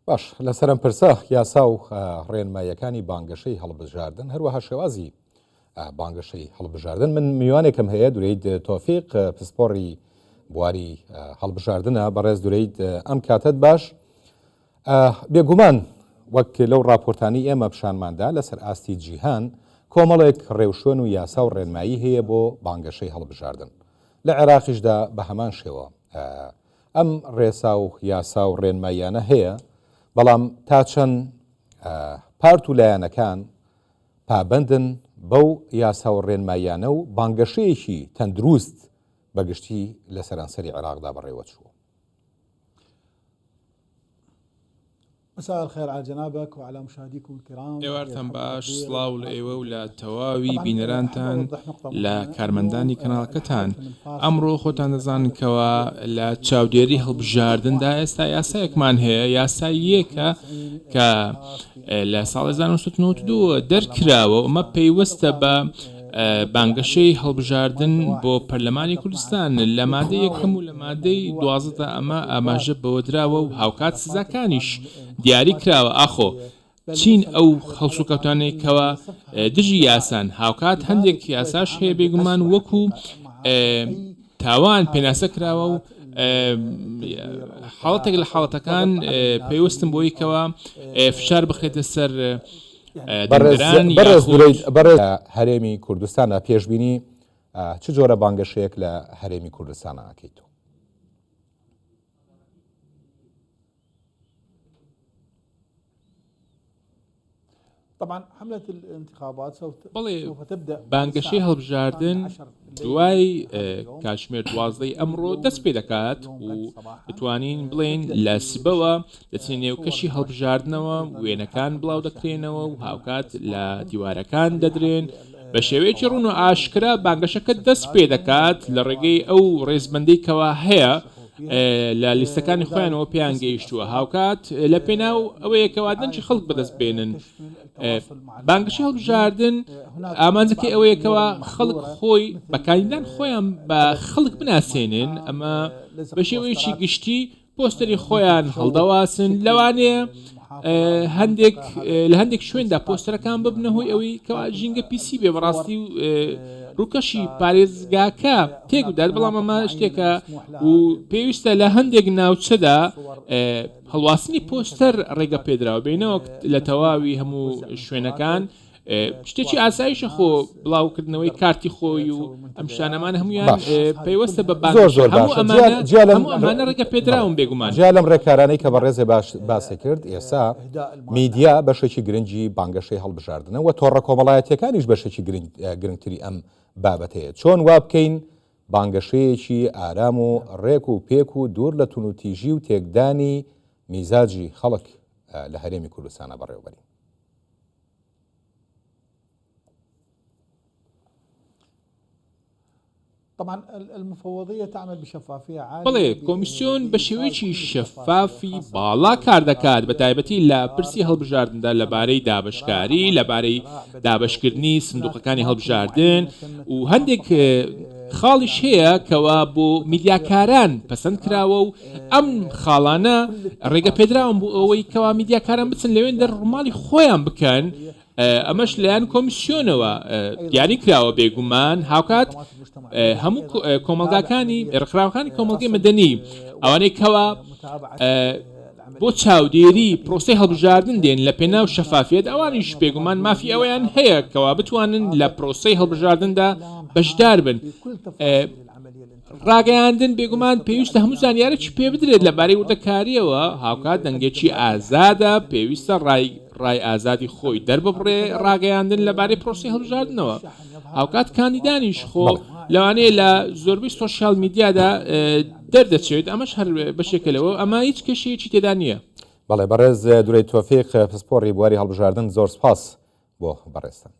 باش لەسەر ئەم پرسە یاسا و ڕێنماییەکانی بانگەشەی هەڵبژاردن هەروەها شێوازی بانگەشەی هەڵبژاردن من میوانێکم هەیە دورەید تۆفیق پسپۆڕی بواری هەڵبژاردنە بەڕێز دورەید ئەم کاتت باش بێگومان وەک لەو ڕاپۆرتانی ئێمە پیشانماندا لەسەر ئاستی جیهان کۆمەڵێک ڕێوشوێن و یاسا و ڕێنمایی هەیە بۆ بانگەشەی هەڵبژاردن لە عێراقیشدا بە هەمان شێوە ئەم ڕێسا و یاسا و ڕێنماییانە هەیە، بەڵام تا چەند پارت و لایەنەکان پابەندن بەو یاسا و ڕێنماییانە و بانگەشەیەکی تەندروست بە گشتی لە سەرانسەری عێراقدا بەڕێوەچووە؟ مساء الخير على جنابك وعلى مشاهديكم الكرام. ئێوارتان باش سڵاو لە ئێوە و لە تەواوی بینەرانتان لە کارمەندانی کەناڵەکەتان ئەمڕۆ خۆتان دەزانن کەوا لە چاودێری هەڵبژاردندا ئێستا یاسایەکمان هەیە یاساییەکە کە لە ساڵ 1992 دەرکراوە ئەمە پەیوەستە بە بانگەشەی هەڵبژاردن بۆ پەرلەمانی کوردستان لە مادەی یەکەم و لە مادەی دوازدە ئەمە ئاماژە بەوە دراوە و هاوکات سزاکانیش دیاری کراوە ئاخۆ چین ئەو هەڵسوکەوتانەی کەوا دژی یاسان هاوکات هەندێک یاساش هەیە بێگومان وەکو تاوان پێناسە کراوە و حاڵەتێک لە حاڵەتەکان پەیوەستن بۆی کەوا فشار بخرێتە سەر دەنگدەران یاخود. بەڕێز هەرێمی کوردستانە پێشبینی چ جۆرە بانگەشەیەک لە هەرێمی کوردستانە ئەکەیت تۆ؟ بەڵێ بانگەشەی هەڵبژاردن دوای کاتژمێر دوازدەی ئەمڕۆ دەست پێ دەکات و دەتوانین بڵێین لە سبەوە دەچنە نێو کەشی هەڵبژاردنەوە وێنەکان بڵاو دەکرێنەوە و هاوکات لە دیوارەکان دەدرێن بە شێوەیەکی ڕوون و ئاشکرا بانگەشەکە دەست پێ دەکات لە ڕێگەی ئەو ڕێزبەندەی کەوا هەیە لە لیستەکانی خۆیانەوە پێیان گەیشتووە هاوکات لە پێناو ئەوەیە کەوا دەنگی خەڵک بەدەست بێنن بانگەشەی هەڵبژاردن ئامانجەکەی ئەوەیە کەوا خەڵک خۆی بە کاندیدان خۆیان بە خەڵک بناسێنن ئەمە بە شێوەیەکی گشتی پۆستەری خۆیان هەڵدەواسن لەوانەیە هەندێک لە هەندێک شوێندا پۆستەرەکان ببنە هۆی ئەوەی کەوا ژینگە پیسی بێ بەڕاستی و ڕووکەشی پارێزگاکە تێک بدات بەڵام ئەمە شتێکە و پێویستە لە هەندێک ناوچەدا هەڵواسنی پۆستەر ڕێگە پێدراوە بێنەوە لە تەواوی هەموو شوێنەکان شتێکی ئاساییشە خۆ بڵاوکردنەوەی کارتی خۆی و ئەم شتانەمان هەمویان پەیوەستە بە زۆر زۆر هەموو ئەمانە ڕێگە پێدراون بێگومان جیا لەم ڕێکارانەی کە بەڕێزێ باش باسی کرد ئێستا میدیا بەشێکی گرنگی بانگەشەی هەڵبژاردنە و تۆڕە کۆمەڵایەتیەکانیش بەشێکی گرنگتری ئەم بابەتەیە چۆن وا بکەین بانگەشەیەکی ئارام و ڕێک و پێک و دوور لە تونوتیژی و تێکدانی میزاجی خەڵک لە هەرێمی کوردستانە بەڕێوەبەرین. بەڵێ، کۆمیسیۆن بە شێوەیەکی شەفافی باڵا کار دەکات، بە تایبەتی لە پرسی هەڵبژاردندا لەبارەی دابەشکاری، لەبارەی دابەشکردنی سندوقەکانی هەڵبژاردن و هەندێک خاڵیش هەیە کەوا بۆ میدیاکاران پەسەند کراوە و ئەم خاڵانە ڕێگە پێدراون بۆ ئەوەی کەوا میدیاکاران بچن لەوێندەر ڕووماڵی خۆیان بکەن، ئەمەش لایەن کۆمیسیۆنەوە دیاری کراوە بێگومان هاوکات هەموو کۆمەڵگاکانی ڕێکخراوەکانی کۆمەڵگەی مەدەنی ئەوانەی کەوا بۆ چاودێری پرۆسەی هەڵبژاردن دێن لە پێناو شەفافیەت ئەوانیش بێگومان مافی ئەوەیان هەیە کەوا بتوانن لە پرۆسەی هەڵبژاردندا بەشدار بن. ڕاگەیاندن بێگومان پێویستە هەموو زانیارێکی پێ بدرێت لەبارەی وردەکارییەوە، هاوکات دەنگێکی ئازادە، پێویستە ڕای ڕای ئازادی خۆی دەرببڕێ، ڕاگەیاندن لەبارەی پرۆسەی هەڵبژاردنەوە، هاوکات کاندیدانیش خۆ لەوانەیە لە زۆربەی سۆشیال میدیادا دەردەچێت، ئەمەش هەر بەشێکە لەوە، ئەمە هیچ کێشەیەکی تێدا نییە. بەڵێ بەڕێز دورەی تۆفیق پسپۆڕی بواری هەڵبژاردن زۆر سوپاس بۆ بەڕێزتان.